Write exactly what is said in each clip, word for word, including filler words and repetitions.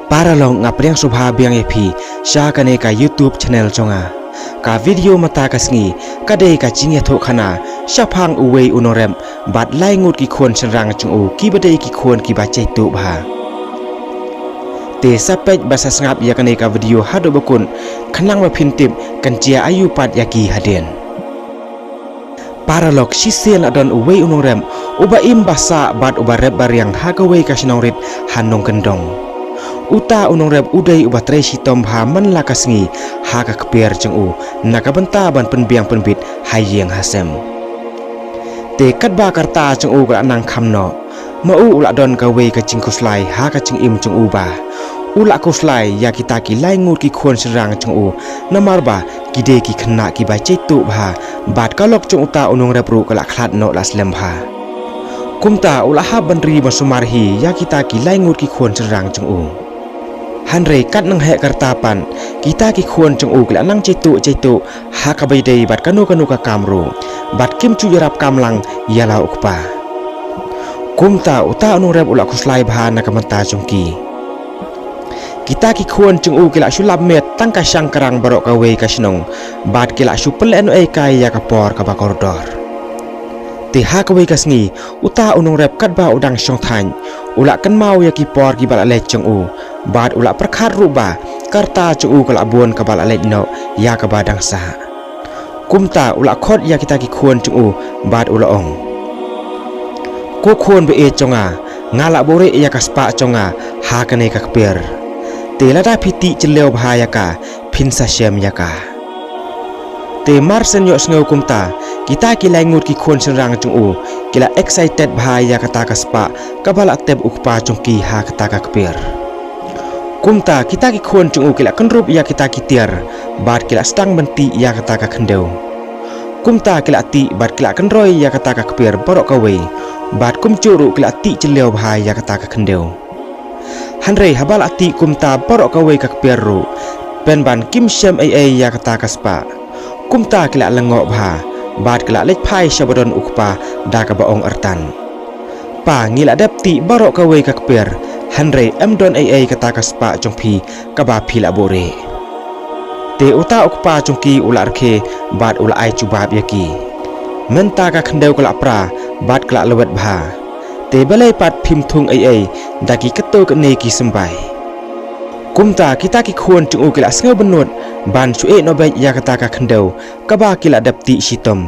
Paralok, nga pdiang sngewbha biang ïa phi sha kane ka YouTube channel jong nga. Ka video mynta ka sngi ka dei ka jingïathuhkhana shaphang uwei u nongrep bad lai ngut ki khun shynrang jong u kiba dei ki khun kiba jaituh bha. Te sa peit bad sa sngap ïa kane ka video haduh ba kut khnang ba phin tip kan jia aïu pat ïa ki hadien. Paralok, shisien la don uwei u nongrep uba im ba sah bad uba rep ba riang ha kawei ka shnong rit ha nongkyndong. Uta u nongrep u dei uba trei shitom bha man la ka sngi ha ka kper jong u na ka bynta ban pynbiang pynbit ha ïing ha sem. Te katba ka rta jong u ka la nang kham noh, ma u u la don kawei ka jingkhuslai ha ka jingim jong u ba u la khuslai ïa kita ki lai ngut ki khun shynrang jong u, namar ba ki dei ki khynnah kiba jaituh bha bad ka lok jong uta u nongrep ruh ka la khlad noh la slem bha. Kumta u la hap ban ri ban sumar hi ïa kita ki lai ngut ki khun shynrang jong u. Hynrei katnang heh ka rta pat, kita ki khun jong u ki la nang jaituh jaituh ha kaba ïadei bad kano kano ka kam ruh, bad kim ju ïarap kam lang ïa la u kpa. Kumta uta u nongrep u la khuslai bha na ka bynta jong ki. Kita ki khun jong u ki la shu lap miet tang ka shangkrang baroh kawei ka shnong, bad ki la shu pynlehnohei kai ïa ka por kaba kordor. Te ha kawei ka sngi, uta u nongrep katba u dang shong thait, u la kynmaw ïa ki por kiba la leit jong u, bad u la pyrkhat ruh ba ka rta jong u ka la bun kaba la leit noh ïa kaba dang sah. Kumta u la khot ïa kita ki khun jong u bad u la ong, "Ko khun ba ïeit jong nga, nga la buhrieh ïa ka spah jong nga ha kane ka kper. Te lada phi tih jylliew bha ïa ka, phin sa shem ïa ka." Te mar shen ïohsngew kumta, kita ki lai ngut ki khun shynrang jong u ki la excited bha ïa kata ka spah kaba la tep u kpa jong ki ha kata ka kper. Kumta kita ki khun jong u ki la kynrup ïa kita ki tiar bad ki la sdang ban tih ïa kata ka khyndew. Kumta ki la tih bad ki la kynroi ïa kata ka kper baroh kawei, bad kumjuh ruh ki la tih jylliew bha ïa kata ka khyndew. Hynrei haba la tih kumta baroh kawei ka kper ruh, pynban kim shem ei ei ïa kata ka spah. Kumta ki la lyngngoh bha bad ki la leit phai sha ba don u kpa da kaba ong artat, "Pa, ngi la dep tih baroh kawei ka kper, hynrei em don ei ei kata ka spah jong phi kaba phi la buhrieh." Te uta u kpa jong ki u la rkhie bad u la ai jubab ïa ki, "Mynta ka khyndew ka la pra bad ka la lwet bha. Te balei pat phim thung ei ei da ki katto katne ki symbai?" Kumta kita ki khun jong u ki la sngew bynnud ban shu ïehnoh beit ïa kata ka khyndew kaba ki la dep tih shitom.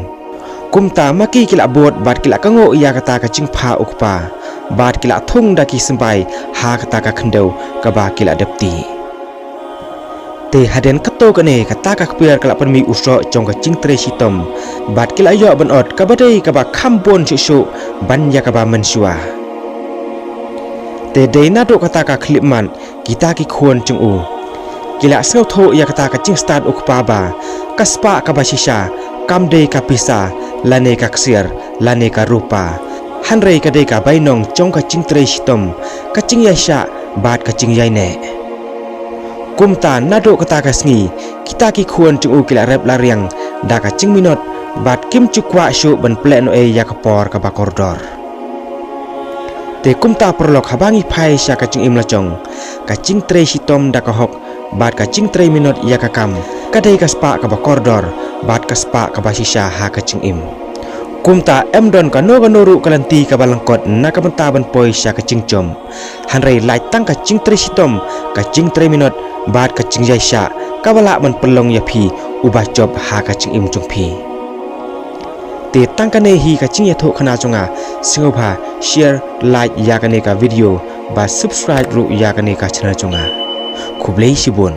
Kumta ma ki ki la bud bad ki la kyngoh ïa kata ka jingphah u kpa, bad ki la thung da ki symbai ha kata ka khyndew kaba ki la dep tih. Te hadien katto katne, kata ka kper ka la pynmih u soh jong ka jingtrei shitom, bad ki la ïoh ban ot kaba dei kaba kham bun shuh shuh ban ïa kaba mynshuwa. Te dei naduh kata ka khyllipmat, kita ki khun jong u ki la sngewthuh ïa kata ka jingstad u kpa ba ka spah kaba shisha kam dei ka pisa lane ka ksiar lane ka rupa, hynrei ka dei ka bainong jong ka jingtrei shitom, ka jingïaishah bad ka jingïaineh. Kumta naduh kata ka sngi, kita ki khun jong u ki la rep la riang da ka jingminot, bad kim ju kwah shuh ban pynlehnohei ïa ka por kaba kordor. Te kumta paralok, haba ngi phai sha ka jingim la jong, ka jingtrei shitom da ka hok bad ka jingtrei minot ïa ka kam, ka dei ka spah kaba kordor bad ka spah kaba shisha ha ka jingim. Kumta em don kano kano ruh ka lynti kaba lyngkot na ka bynta ban poi sha ka jingjop. Hynrei lait tang ka jingtrei shitom, ka jingtrei minot bad ka jingïaishah kaba lah ban pynlong ïa phi uba jop ha ka jingim jong phi. Te tang kane hi ka jingïathuhkhana jong nga, sngewbha share, like ïa kane ka video, bad subscribe ruh ïa kane ka channel jong nga. Khublei shibun.